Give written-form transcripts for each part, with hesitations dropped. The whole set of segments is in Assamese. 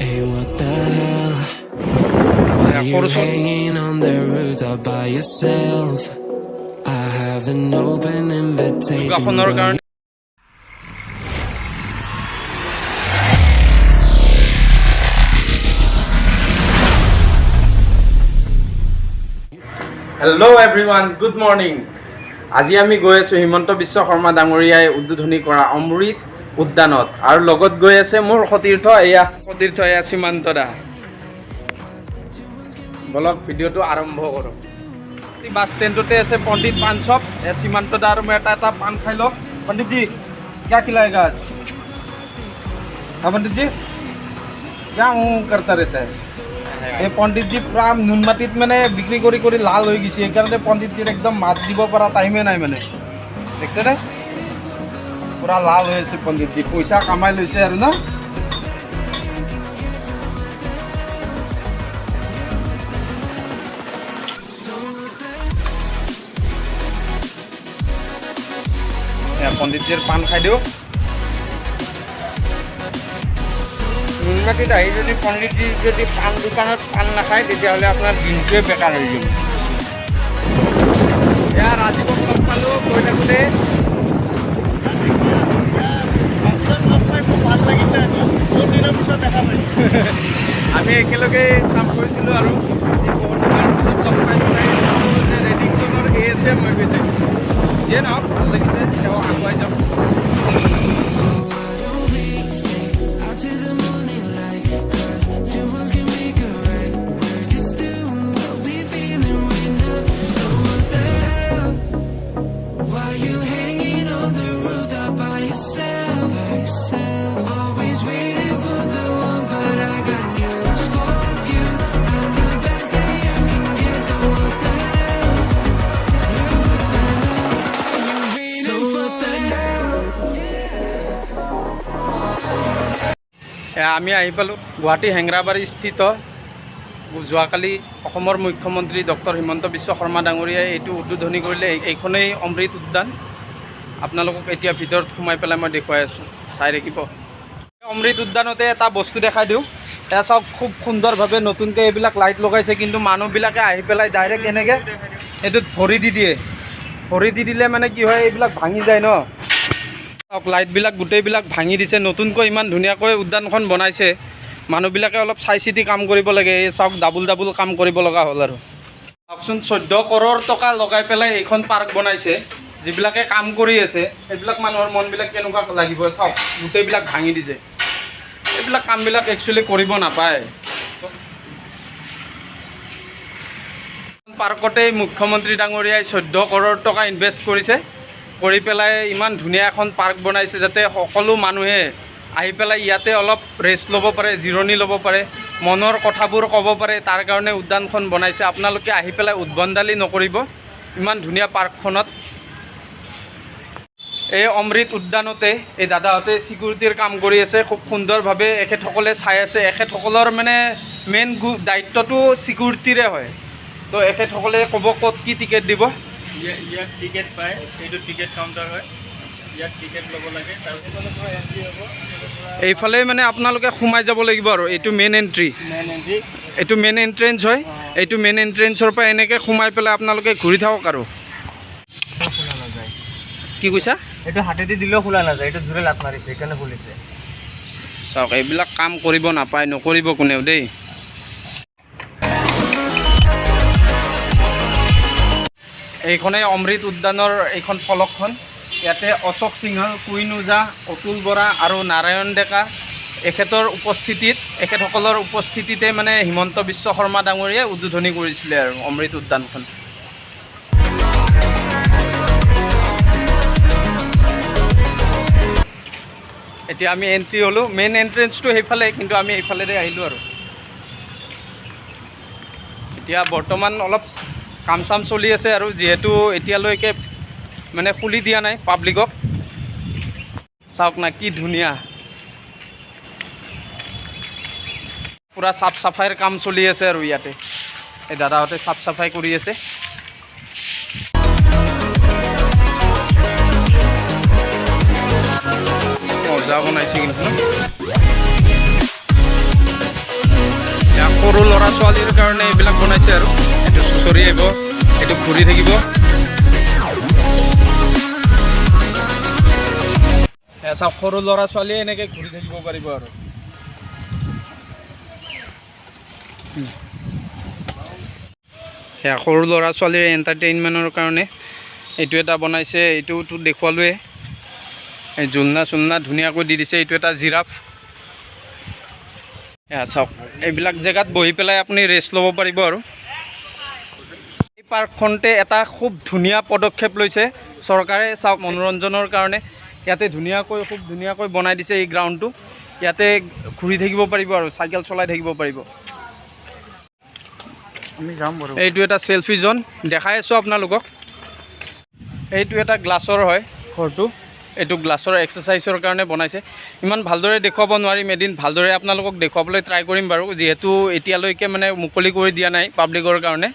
Hey, what the hell? Why you সৰু hanging on the rooftop by yourself? I have an open invitation. যোগাসনৰ but কাৰণে। Hello everyone, good morning. আজি আমি গৈ আছোঁ হিমন্ত বিশ্ব শৰ্মা ডাঙৰীয়াই উদ্বোধনী কৰা অমৃত উদ্যানত আৰু লগত গৈ আছে মোৰ সতীৰ্থ, এয়া সতীৰ্থ, এয়া সীমান্ত দা। বলক, ভিডিঅ'টো আৰম্ভ কৰোঁ। বাছ ষ্টেণ্ডতে আছে পণ্ডিত পান শ্বপ। এয়া সীমান্ত দা আৰু মই এটা এটা পান খাই লওক। পণ্ডিতজী, क्या खिलाएगा आज? हाँ पंडित जी, क्या ऊँ करता रहता है? এই পণ্ডিতজী পুৰা নুনমাটিত মানে বিক্ৰী কৰি কৰি লাল হৈ গৈছে। সেইকাৰণে পণ্ডিতজীৰ একদম মাত দিব পৰা টাইমে নাই। মানে দেখিছেনে, পুৰা লাল হৈ আছে পণ্ডিতজী। পইচা কামাই লৈছে আৰু ন। এয়া পণ্ডিতজীৰ পাণ খাই দিওঁ। নুনমাটিত আহি যদি পণ্ডিতজী যদি পাণ দোকানত পাণ নাখায়, তেতিয়াহ'লে আপোনাৰ দিনটোৱে বেকাৰ হৈ যাব। এয়া ৰাজীৱক লগ পালোঁ গৈ থাকোঁতে। ভাল লাগিছে, বহুত দিনৰ পিছত দেখা পাইছোঁ। আমি একেলগে কাম কৰিছিলোঁ আৰু এই বহুত দিনৰ পিছত লগ পাই পেলাই যে ৰেডিংটনৰ এ এছ এম হৈ গৈছে। যিয়ে নহওক, ভাল লাগিছে। তেওঁ আগুৱাই যাওক। So why don't we stay out till the morning light? 'Cause two wrongs can make a right. We're just doing what we feeling right now. So what the hell? Why you hanging on the rooftop by yourself? Always waiting for the one, but I got news for you. I'm the best that you can get. So what the hell? What the hell are you waiting? So what the hell? এয়া আমি আহি পালোঁ গুৱাহাটী হেংৰাবাৰী স্থিত। যোৱাকালি অসমৰ মুখ্যমন্ত্ৰী ডক্টৰ হিমন্ত বিশ্ব শৰ্মা ডাঙৰীয়াই এইটো উদ্বোধনী কৰিলে। এইখনেই অমৃত উদ্যান। আপোনালোকক এতিয়া ভিতৰত সোমাই পেলাই মই দেখুৱাই আছোঁ, চাই থাকিব। অমৃত উদ্যানতে এটা বস্তু দেখাই দিওঁ। এয়া চাওক, খুব সুন্দৰভাৱে নতুনকৈ এইবিলাক লাইট লগাইছে, কিন্তু মানুহবিলাকে আহি পেলাই ডাইৰেক্ট এনেকৈ এইটোত ভৰি দি দিয়ে। ভৰি দি দিলে মানে কি হয়, এইবিলাক ভাঙি যায় ন। চাওক, লাইটবিলাক গোটেইবিলাক ভাঙি দিছে। নতুনকৈ ইমান ধুনীয়াকৈ উদ্যানখন বনাইছে, মানুহবিলাকে অলপ চাই চিতি কাম কৰিব লাগে। এই চাওক, ডাবুল ডাবুল কাম কৰিব লগা হ'ল। আৰু চাওকচোন, 14 কৰোৰ টকা লগাই পেলাই এইখন পাৰ্ক বনাইছে। যিবিলাকে কাম কৰি আছে, সেইবিলাক মানুহৰ মনবিলাক কেনেকুৱা লাগিব চাওক, গোটেইবিলাক ভাঙি দিছে। এইবিলাক কামবিলাক একচুৱেলি কৰিব নাপায়। পাৰ্কতেই মুখ্যমন্ত্ৰী ডাঙৰীয়াই 14 কৰোৰ টকা ইনভেষ্ট কৰিছে, কৰি পেলাই ইমান ধুনীয়া এখন পাৰ্ক বনাইছে, যাতে সকলো মানুহে আহি পেলাই ইয়াতে অলপ ৰেষ্ট ল'ব পাৰে, জিৰণি ল'ব পাৰে, মনৰ কথাবোৰ ক'ব পাৰে। তাৰ কাৰণে উদ্যানখন বনাইছে। আপোনালোকে আহি পেলাই উদ্ভণ্ডালি নকৰিব ইমান ধুনীয়া পাৰ্কখনত। এই অমৃত উদ্যানতে এই দাদাহঁতে ছিকিউৰিটিৰ কাম কৰি আছে। খুব সুন্দৰভাৱে এখেতসকলে চাই আছে। এখেতসকলৰ মানে মেইন দায়িত্বটো ছিকিউৰিটিৰে হয়। তো এখেতসকলে ক'ব ক'ত কি টিকেট দিব। ইয়াত টিকেট পায়। এইটো টিকেট কাউণ্টাৰ হয়। ইয়াত টিকেট ল'ব লাগে। তাৰপিছত পৰা এণ্ট্ৰি হ'ব। এইফালে মানে আপোনালোকে সোমাই যাব লাগিব আৰু এইটো মেইন এণ্ট্ৰি। Main entry. এইটো মেইন এণ্ট্ৰেঞ্চ হয়। এইটো মেইন এণ্ট্ৰেঞ্চৰ পৰা এনেকৈ সোমাই পেলাই আপোনালোকে ঘূৰি থাকক আৰু। খোলা নাযায়। কি কৈছা? এইটো হাতেদি দিলেও খোলা নাযায়। এইটো জোৰে লাত মাৰিছে, সেইকাৰণে খুলিছে। চাওক, এইবিলাক কাম কৰিব নাপায়, নকৰিব কোনেও দেই। এইখনেই অমৃত উদ্যানৰ এইখন ফলকখন। ইয়াতে অশোক সিংহল, কুইন ওজা, অতুল বৰা আৰু নাৰায়ণ ডেকা এখেতৰ উপস্থিতিত, এখেতসকলৰ উপস্থিতিতে মানে হিমন্ত বিশ্ব শৰ্মা ডাঙৰীয়াই উদ্বোধনী কৰিছিলে আৰু অমৃত উদ্যানখন। এতিয়া আমি এণ্ট্ৰি হ'লোঁ। মেইন এণ্ট্ৰেঞ্চটো সেইফালে, কিন্তু আমি এইফালেৰে আহিলোঁ। আৰু এতিয়া বৰ্তমান অলপ কাম চাম চলি আছে আৰু যিহেতু এতিয়ালৈকে মানে খুলি দিয়া নাই পাব্লিকক। চাওক না, কি ধুনীয়া, পূৰা চাফ চাফাইৰ কাম চলি আছে। আৰু ইয়াতে এই দাদাহঁতে চাফ চাফাই কৰি আছে। মজা বনাইছে কিন্তু ন। সৰু ল'ৰা ছোৱালীৰ কাৰণে এইবিলাক বনাইছে আৰু এইটো চুঁচৰি আহিব, এইটো ঘূৰি থাকিব। এয়া চাওক, সৰু ল'ৰা ছোৱালীয়ে এনেকৈ ঘূৰি থাকিব পাৰিব আৰু। সেয়া সৰু ল'ৰা ছোৱালীৰ এণ্টাৰটেইনমেণ্টৰ কাৰণে এইটো এটা বনাইছে। এইটোতো দেখুৱালোৱে। এই জোলনা চোলনা ধুনীয়াকৈ দি দিছে। এইটো এটা জিৰাফ। এয়া চাওক, এইবিলাক জেগাত বহি পেলাই আপুনি ৰেষ্ট ল'ব পাৰিব। আৰু এই পাৰ্কখনতে এটা খুব ধুনীয়া পদক্ষেপ লৈছে চৰকাৰে। চাওক, মনোৰঞ্জনৰ কাৰণে ইয়াতে ধুনীয়াকৈ, খুব ধুনীয়াকৈ বনাই দিছে এই গ্ৰাউণ্ডটো। ইয়াতে ঘূৰি থাকিব পাৰিব আৰু চাইকেল চলাই থাকিব পাৰিব। আমি যাম বাৰু। এইটো এটা চেলফি জ'ন দেখাই আছোঁ আপোনালোকক। এইটো এটা গ্লাছৰ হয় ঘৰটো। এইটো গ্লাছৰ এক্সাৰচাইজৰ কাৰণে বনাইছে। ইমান ভালদৰে দেখুৱাব নোৱাৰিম, এদিন ভালদৰে আপোনালোকক দেখুৱাবলৈ ট্ৰাই কৰিম বাৰু, যিহেতু এতিয়ালৈকে মানে মুকলি কৰি দিয়া নাই পাব্লিকৰ কাৰণে।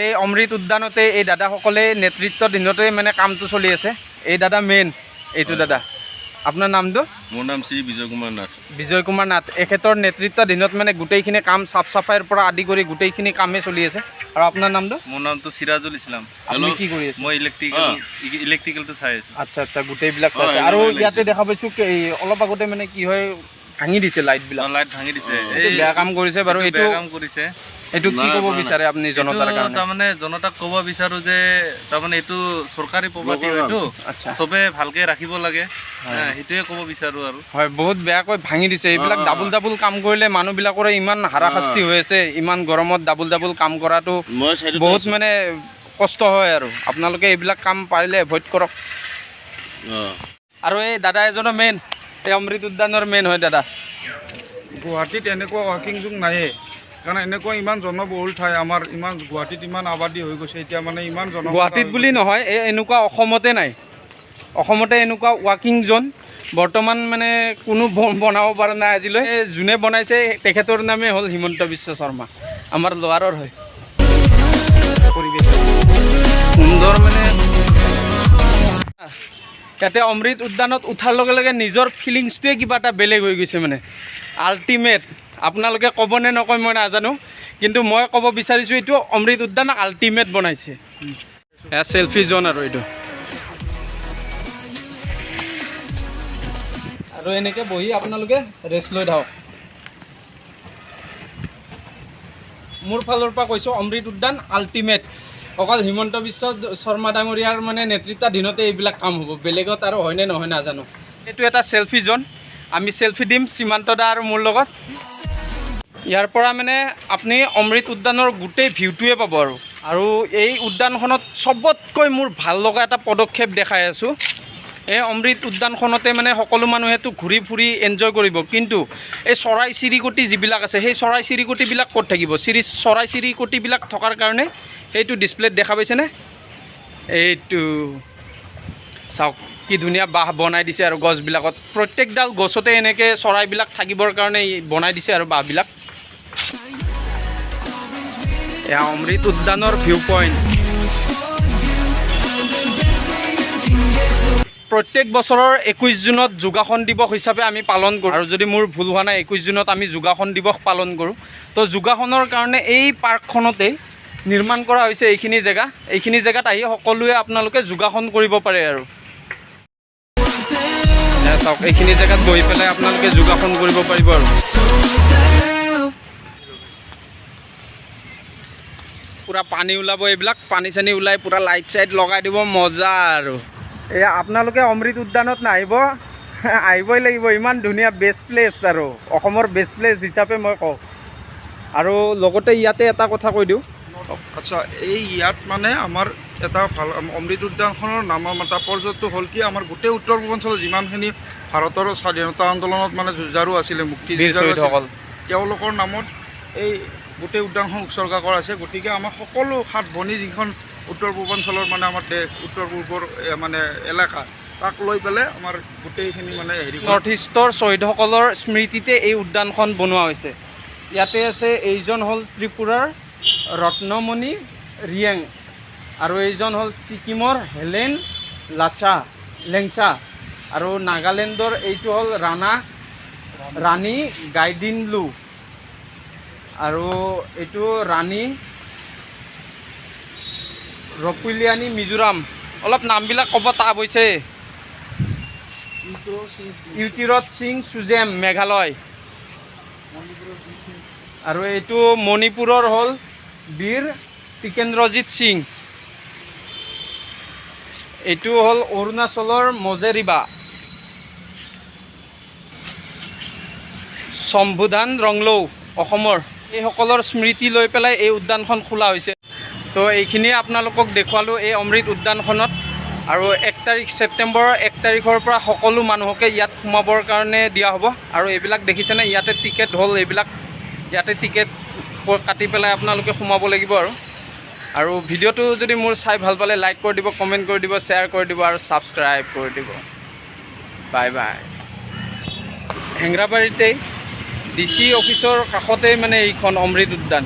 এই অমৃত উদ্যানতে এই দাদাসকলে নেতৃত্বাধীনতে মানে কামটো চলি আছে। এই দাদা মেইন, এইটো দাদা। আপোনাৰ নামটো? মোৰ নাম শ্ৰী বিজয় কুমাৰ নাথ। বিজয় কুমাৰ নাথ। এখেতৰ নেতৃত্বাধীনত মানে গোটেইখিনি কাম, চাফ চাফাইৰ পৰা আদি কৰি গোটেইখিনি কামেই চলি আছে। আৰু আপোনাৰ নামটো? মোৰ নামটো চিৰাজুল ইছলাম। আপুনি কি কৰি আছে? মই ইলেক্ট্ৰিকেলটো চাই আছোঁ। আচ্ছা, গোটেইবিলাক চাইছে। অ, আৰু এইবিলাক ইয়াতে দেখা পাইছোঁ, এই অলপ আগতে মানে কি হয়, ভাঙি দিছে লাইটবিলাক। লাইট ভাঙি দিছে। এইটো বেয়া কাম কৰিছে বাৰু। এইটো বেয়া কাম কৰিছে। এইটো কি নাই, ক'ব নাই। বিচাৰে আপুনি জনতাৰ এইটো কাৰণে? তাৰমানে জনতাক ক'ব বিচাৰো যে তাৰমানে এইটো চৰকাৰী প্ৰপাৰ্টি হয়তো, চবে ভালকে ৰাখিব লাগে। হা, সেইটোৱে ক'ব বিচাৰো আৰু। হয়, বহুত বেয়াকৈ ভাঙি দিছে এইবিলাক। ডাবুল ডাবুল কাম কৰিলে মানুহবিলাকৰে ইমান হাৰাশাস্তি হৈ আছে। ইমান গৰমত ডাবুল ডাবুল কাম কৰাটো মই চাইডত বহুত মানে কষ্ট হয়। আৰু আপোনালোকে এইবিলাক কাম পাৰিলে এভইড কৰক। আৰু এই দাদা এজনো মেইন, এই অমৃত উদ্যানৰ মেইন হয় দাদা। গুৱাহাটীত এনেকুৱা ৱাকিং জোন নায়েই, কাৰণ এনেকুৱা ইমান জনবহুল ঠাই আমাৰ, ইমান গুৱাহাটীত ইমান আবাদী হৈ গৈছে এতিয়া, মানে ইমান জন গুৱাহাটীত বুলি নহয়, এই এনেকুৱা অসমতে নাই। অসমতে এনেকুৱা ৱাকিং জ'ন বৰ্তমান মানে কোনো বনাব পৰা নাই আজিলৈ। এই যোনে বনাইছে, তেখেতৰ নামেই হ'ল হিমন্ত বিশ্ব শৰ্মা, আমাৰ লোৱাৰৰ হয়। পৰিৱেশ সুন্দৰ। মানে ইয়াতে অমৃত উদ্যানত উঠাৰ লগে লগে নিজৰ ফিলিংছটোৱে কিবা এটা বেলেগ হৈ গৈছে, মানে আল্টিমেট। আপোনালোকে ক'বনে নকয় মই নাজানো, কিন্তু মই ক'ব বিচাৰিছোঁ, এইটো অমৃত উদ্যান আল্টিমেট বনাইছে। এয়া চেলফি জ'ন আৰু এইটো। আৰু এনেকৈ বহি আপোনালোকে ৰেষ্ট লৈ থাকক। মোৰ ফালৰ পৰা কৈছোঁ, অমৃত উদ্যান আল্টিমেট। অকল হিমন্ত বিশ্ব শৰ্মা ডাঙৰীয়াৰ মানে নেতৃত্বাধীনতে এইবিলাক কাম হ'ব, বেলেগত আৰু হয়নে নহয় নাজানো। এইটো এটা চেলফি জ'ন। আমি চেলফি দিম সীমান্ত দা আৰু মোৰ লগত। ইয়াৰ পৰা মানে আপুনি অমৃত উদ্যানৰ গোটেই ভিউটোৱে পাব। আৰু এই উদ্যানখনত চবতকৈ মোৰ ভাল লগা এটা পদক্ষেপ দেখাই আছোঁ। এই অমৃত উদ্যানখনতে মানে সকলো মানুহেতো ঘূৰি ফুৰি এনজয় কৰিব, কিন্তু এই চৰাই চিৰিকটি যিবিলাক আছে, সেই চৰাই চিৰিকটিবিলাক ক'ত থাকিব? চৰাই চিৰিকটিবিলাক থকাৰ কাৰণে সেইটো ডিছপ্লেত দেখা পাইছেনে? এইটো চাওক, কি ধুনীয়া বাহ বনাই দিছে। আৰু গছবিলাকত, প্ৰত্যেকডাল গছতে এনেকৈ চৰাইবিলাক থাকিবৰ কাৰণে বনাই দিছে আৰু বাঁহবিলাক। এয়া অমৃত উদ্যানৰ ভিউ পইণ্ট। প্ৰত্যেক বছৰৰ 21 জুনত যোগাসন দিৱস হিচাপে আমি পালন কৰোঁ। আৰু যদি মোৰ ভুল হোৱা নাই, 21 জুনত আমি যোগাসন দিৱস পালন কৰোঁ। তো যোগাসনৰ কাৰণে এই পাৰ্কখনতেই নিৰ্মাণ কৰা হৈছে এইখিনি জেগা। এইখিনি জেগাত আহি সকলোৱে আপোনালোকে যোগাসন কৰিব পাৰে। আৰু এয়া চাওক, এইখিনি জেগাত বহি পেলাই আপোনালোকে যোগাসন কৰিব পাৰিব। আৰু পূৰা পানী ওলাব, এইবিলাক পানী চানী ওলাই পূৰা লাইট চাইট লগাই দিব, মজা। আৰু এয়া আপোনালোকে অমৃত উদ্যানত নাহিব? আহিবই লাগিব, ইমান ধুনীয়া বেষ্ট প্লেচ আৰু অসমৰ বেষ্ট প্লেচ হিচাপে মই কওঁ। আৰু লগতে ইয়াতে এটা কথা কৈ দিওঁ। আচ্ছা, এই ইয়াত মানে আমাৰ এটা ভাল অমৃত উদ্যানখনৰ নামৰ তাৎপৰ্যটো হ'ল কি, আমাৰ গোটেই উত্তৰ পূৰ্বাঞ্চলৰ যিমানখিনি ভাৰতৰ স্বাধীনতা আন্দোলনত মানে যুঁজাৰু আছিলে, মুক্তি বীৰ যুঁজাৰু আছিলে, শ্বহীদসকল, তেওঁলোকৰ নামত এই গোটেই উদ্যানখন উৎসৰ্গা কৰা হৈছে। গতিকে আমাৰ সকলো সাত ভনী যিখন উত্তৰ পূৰ্বাঞ্চলৰ, মানে আমাৰ দেশ উত্তৰ পূৰ্বৰ মানে এলেকা, তাক লৈ পেলাই আমাৰ গোটেইখিনি মানে হেৰি কৰা নৰ্থ ইষ্টৰ শ্বহীদসকলৰ স্মৃতিতে এই উদ্যানখন বনোৱা হৈছে। ইয়াতে আছে, এইজন হ'ল ত্ৰিপুৰাৰ ৰত্নমণি ৰিয়েং আৰু এইজন হ'ল ছিকিমৰ হেলেন লেংচা আৰু নাগালেণ্ডৰ এইটো হ'ল ৰাণী গাইডিনলু। আৰু এইটো ৰাণী ৰপুলিয়ানী, মিজোৰাম। অলপ নামবিলাক ক'ব টাফ হৈছে। ইউতিৰত সিং চুজেম, মেঘালয়। আৰু এইটো মণিপুৰৰ হ'ল বীৰ টিকেন্দ্ৰজিৎ সিং। এইটো হ'ল অৰুণাচলৰ মজেৰিবা সম্বোধান ৰংলৌ, অসমৰ। এইসকলৰ স্মৃতি লৈ পেলাই এই উদ্যানখন খোলা হৈছে। তো এইখিনিয়ে আপোনালোকক দেখুৱালোঁ এই অমৃত উদ্যানখনত। আৰু 1 তাৰিখ, ছেপ্টেম্বৰৰ 1 তাৰিখৰ পৰা সকলো মানুহকে ইয়াত সোমাবৰ কাৰণে দিয়া হ'ব। আৰু এইবিলাক দেখিছেনে, ইয়াতে টিকেট হ'ল এইবিলাক। ইয়াতে টিকেট কাটি পেলাই আপোনালোকে সোমাব লাগিব। আৰু ভিডিঅ'টো যদি মোৰ চাই ভাল পালে, লাইক কৰি দিব, কমেণ্ট কৰি দিব, শ্বেয়াৰ কৰি দিব আৰু ছাবস্ক্ৰাইব কৰি দিব। Bye bye. হেংৰাবাৰীতেই ডি চি অফিচৰ কাষতেই মানে এইখন অমৃত উদ্যান।